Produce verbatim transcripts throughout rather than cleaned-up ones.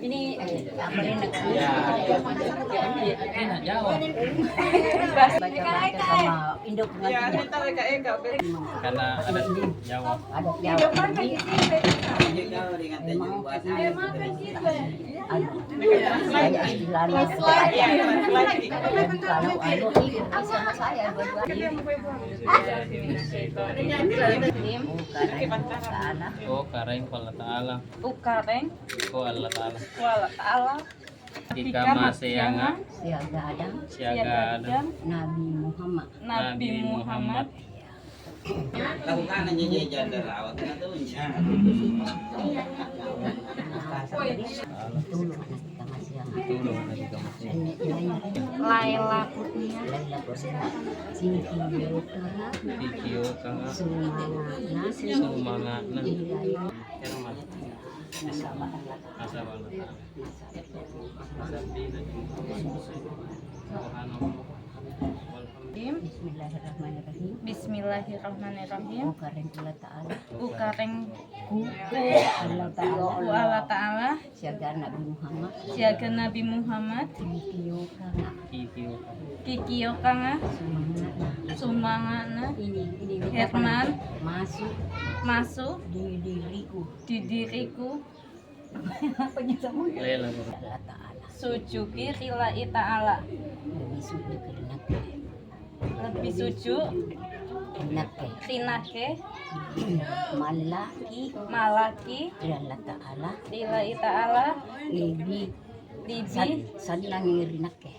Ini, eh, apa ini? Enak, jawab. Baca-baca sama Indo pengantinnya. Karena ada Jawa. Ada Jawa. Jadi, memang kita, anu, saya istilahnya, kalau anu, ikut sama saya dua-duanya. Bukan, bukan. Oh, Karaeng ku Allah Ta'ala. Ukareng. Ku Allah Ta'ala. Ku Allah Ta'ala. Ika maseanga. Siaga ada. Siaga ada. Nabi Muhammad. Nabi Muhammad. Tahu kana nyeje janda rawat na tuh. Tulung anak kita masih. Tulung anak kita masih. Laila Kurnia. Laila Kurnia. Singkiyokanga. Singkiyokanga. Sumanga'na. Sumanga'na. Iya, iya. Nasaba Allah Ta'ala. Nasaba Allah Ta'ala. Nasaba. Nasaba. Bismillahirrahmanirrahim. Bismillahirrahmanirrahim. Ukareng Allah Ta'ala. Ukareng ku Allah Ta'ala. Ku Allah Ta'ala. Siaga Nabi Muhammad. Siaga Nabi Muhammad. Kikiyokanga. Kikiyokanga. Kikiyokanga. Sumanga'na. Sumanga'na. Ini, ini, ini Herman. Masuk. Masuk. Di diriku. Di diriku. Apa nyebutnya? Lela. Allah Ta'ala. Sujuki ri Ta'ala. Lebih suju ri Nakke. Lebih suju ri Nakke. Ri Nakke. Mallaki. Mallaki. Ri Allah Ta'ala. Ri Ta'ala. Lebih. Lebih. San-, sannangi ri Nakke.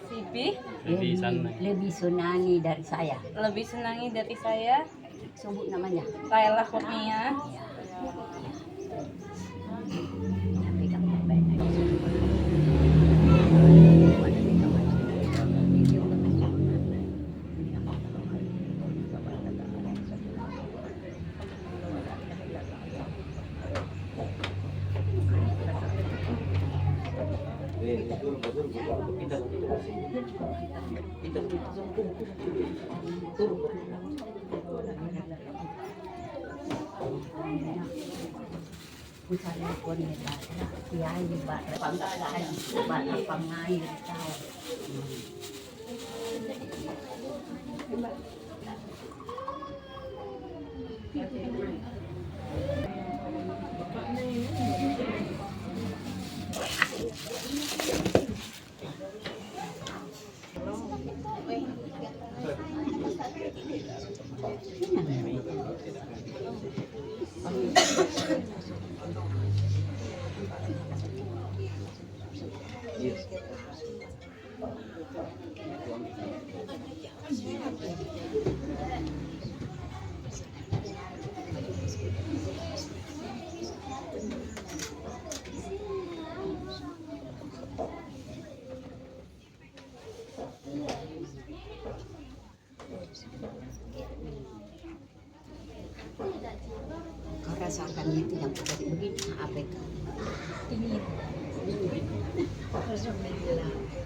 Lebih. Lebih, lebih sannangi. Lebih senangi dari saya. Lebih senangi dari saya. Sebut namanya. Laila Kurnia. Ya. Misalnya pun nih, Pak, kiai, Pak, Pak, Pak, Pak, Pak, Pak, Pak, Pak, Kau rasakan itu yang terjadi begini, apa itu? Ini. Alhamdulillah.